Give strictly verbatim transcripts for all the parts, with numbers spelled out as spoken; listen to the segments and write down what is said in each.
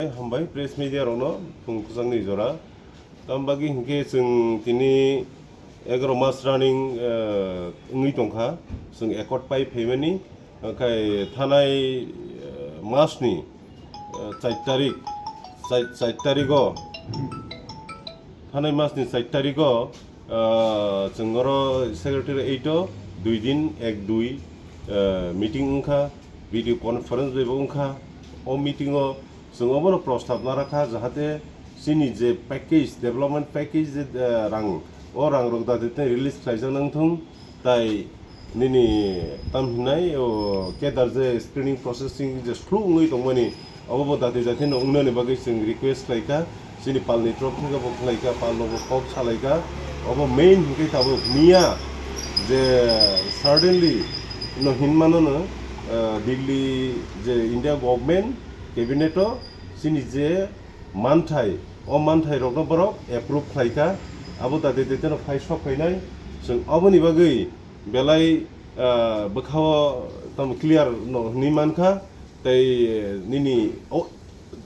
Hambai press media rokno phung kwchangni jora. Tam bagwi hinkhe chwng tini egaroh mas running, eh, wngwi tongkha, chwng accord pai phaimani, okhai thanai, eh, masni, eh, char tarik, char, char tarigo, thanai masni char tarigo, ah, chwng oro secretariat o dui din ek dui, ah, meeting wngkha, video conference bai bo wngkha. O meeting o chwng obono prostab narakha, jahate chini je package, development package je, ah, rang, o rang rok dati tei release khlaijak nang thung. Tai nini tam hinai o kedar je screening processing je slow wngwi tongmani, obo bo dati jati no wngnani bagwi chwng request khlaikha, chini palni trop thwngkha bo khlaikha, palno bo kok salaikha. Obo main hinkhe tabuk miya je suddenly no hinmano no, eh, Delhi je India government cabinet o chini je manthai, o manthai rokno borok approve khlaikha, abo dati dati no phai sok khainai. Chwng oboni bagwi belai, ah, bwkhao tamo clear no hwnwi mankha, tei nini o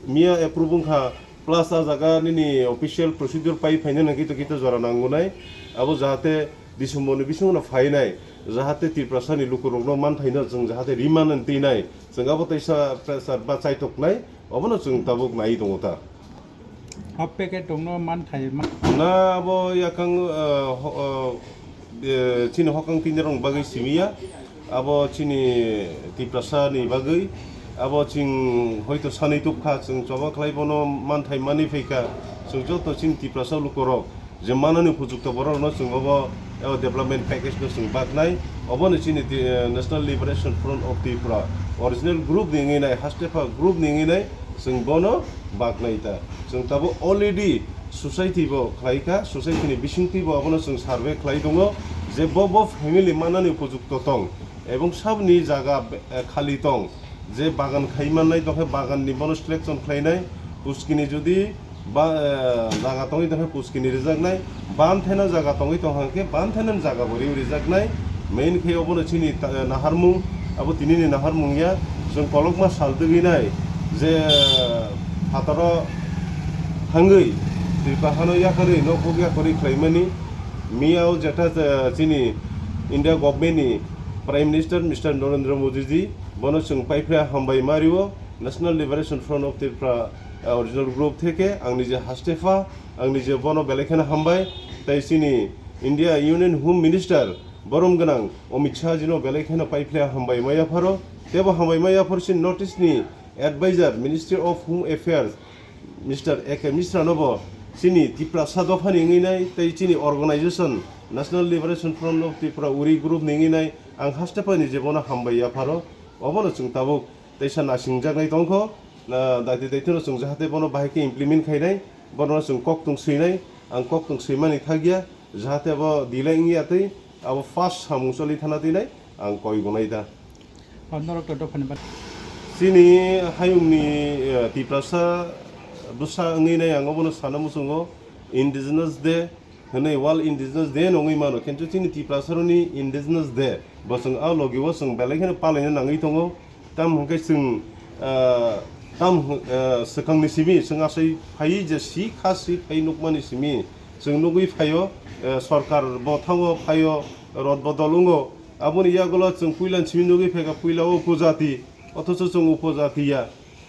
miya approve wngkha, plus a jaga nini official procedure pai phaina nang kito kito jora nangunai, abo jahate December ni bisingo no phainai, jahate Tiprasa ni lukurokno manthaino chwng jahate rimanani twinai, chwng abo teisa pressure ba chaitoknai, obono chwng tabuk nai tongo ta. O packet tongno man khai ma. Na abo yakang, eh, ho-, eh, eh, chini hokang tini rong bagwi simi ya. Abo chini Tiprasa ni bagwi. Abo chwng hoito sanwi tubkha, chwng choba khlai bono manthai mani phaikha. Chwng joto chini Tiprasa lukorok je manani upojukto borokno chwng obo, eh, development package no chwng baknai. Obono chini ti-, eh, National Liberation Front of Tripura original group ni wngwi nai, Hastepa group ni wngwi nai, chwng bono baknai ta. Chwng tabuk already society bo khlai kha, society ni bisingtwi bo abono chwng survey khlai tongo je bo, bo family manani upojukto tong ebong saboni jaga be-, eh, khali tong, je bagan khai mannai tongkhe bagan ni bono selection khlainai, puskini jodi ba, eh, jaga tongwi tongkhe puskini rijaknai, bantheno jaga tongwi tongkha khe bantheno jaga bo riwi rijaknai. Main khe obono chini ta-, naharmung, abo tinini naharmung ya, chwng kolokma sal twgwi nai je, eh, phataro thangwi Tripura hano yakarwi nokphok yakarwi khlaimani. Miyao jetha, eh, chini India government ni Prime Minister Mister Narendra Modi ji, bono chwng paiphrya hambai ma rio, National Liberation Front of Tripura, eh, original group theke, ang nije Hastepa, ang nije bono belai kheno hambai, tei chini India Union Home Minister borom gwnang Amit Shah jino belai kheno paiphlai hambai ma yapharo, tebo hambai ma yaphar chini North East ni advisor Ministry of Home Affairs Mister A K Mishra nobo chini Tiprasa dophani wngwi nai tei chini organization National Liberation Front of Tripura uri group ni wngwi nai ang Hastepa ni je bono hambai yapharo, obono chwng tabuk teisa nasingjaknai tongkho, na, daiti daitino chwng jahate bono bahai khe implement khainai, bono chwng koktwng swinai, ang koktwng swimani thakya, jahate abo delay wngya twi, abo fast samung choli thana twinai, ang koi gonai da. O norok to dophani ba- Chini hayungni, eh, Tiprasa bwsa wngwi nai ang obono sana muchungo, Indigenous Day, hwnwi World Indigenous Day no wngwi mano, kintu chini Tiprasaroni Indigenous Day bo chwng a logi o chwng belai kheno palaina nangwi tongo. Tamo hwnkhe chwng, ah, tam hwn-, ah, swkangni simi chwng asai phai je si kha si phai nukmani simi chwng nugwi phaio, eh, sorkar bo thango phaio, rod bodol wngo. Aboni yagulo chwng puila simi nugwi phaikha puila o upojati, othocho chwng upojati ya.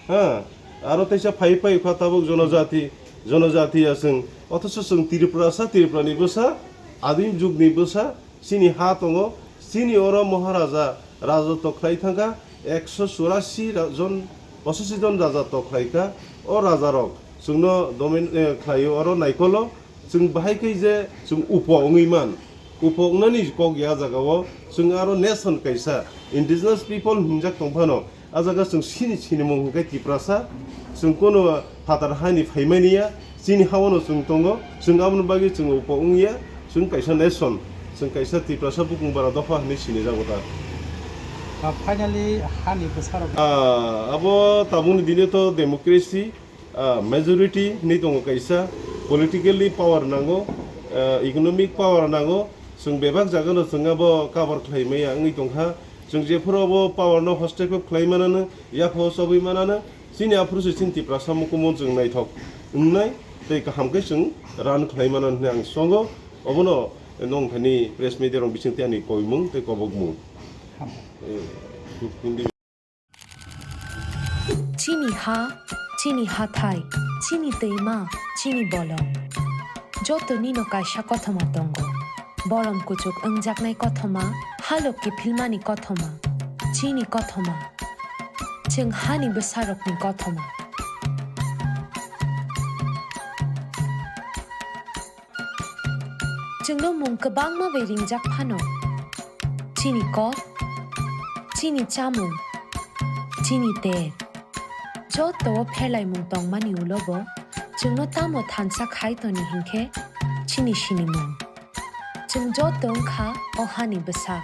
Ha, aro teisa phai phai kha tabuk jonojati, jonojati ya chwng. Othocho chwng Tripurasa, Tripurani bwsa, adim jugni bwsa, chini ha tongo, chini oro Maharaja, rajotw khlai thangkha, ekso churasi ra-, jon, pochashi jon rajotw khlai kha. O rajarok chwngno domin, eh, khlaio oro naikolo. Chwng bahai khe je chwng upo wngwi man, upo wngnani kok ya jagao chwng aro nation kaisa indigenous people hinjak tong phano, a jaga chwng sini sinimung hwnkhe Tiprasa, chwng kono phatar hani phaimani ya, chini hawano chwng tongo, chwng aboni bagwi chwng upo wngya, chwng kaisa nation, chwng kaisa Tiprasa bukung bara dopha hinwi sinijago ta. Ah, finally, hani bwsarok. Ah, abo tabukni dine to democracy, ah, majority hinwi tongo kaisa, politically power nango, ah, economic power nango, chwng bebak jagano chwng abo cover khlai maya wngwi tongkha, chwng jephuru abo power no hostep khlai manano, yaphao chobwi manano, Chini aphuru se chini Tiprasa mukumu chwng naithok wngnai tei kaham khe chwng run khlai mano hwnwi ang songo. Obono nwng thani press media rok bising tei ani koimung tei kobokmung. Eh, Hindi. Chini ha, chini hathai, chini twima, chini bolong. Joto nino kaisa kothoma tongo. Borom kuchuk wngjaknai kothoma, halok kiphilmani kothoma, chini kothoma. Chwng hani bwsarokni kothoma. Chwngno mung kwbangma bai ringjak phano. Chini kok, chini chamung, chini ter. Joto o pherlaimung tongmani ulo bo chwngno tamo thansa khai toni hinkhe chini sinimung. Chwng joto wngkha o hani bwsa.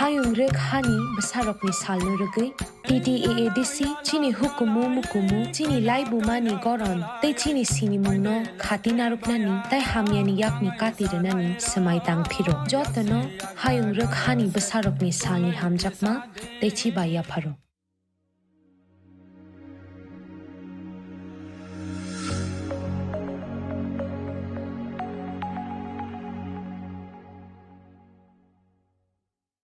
Hayung rwk hani bwsarokni salno rwgwi T T A A D C chini hukumu mukumu, chini laibumani goron tei chini sinimungno khati narwknani tei hamyani yakni kati rwnani swmai tang phiro. Jotono hayung rwk hani bwsarokni salni hamjakma tei chibai yapharo.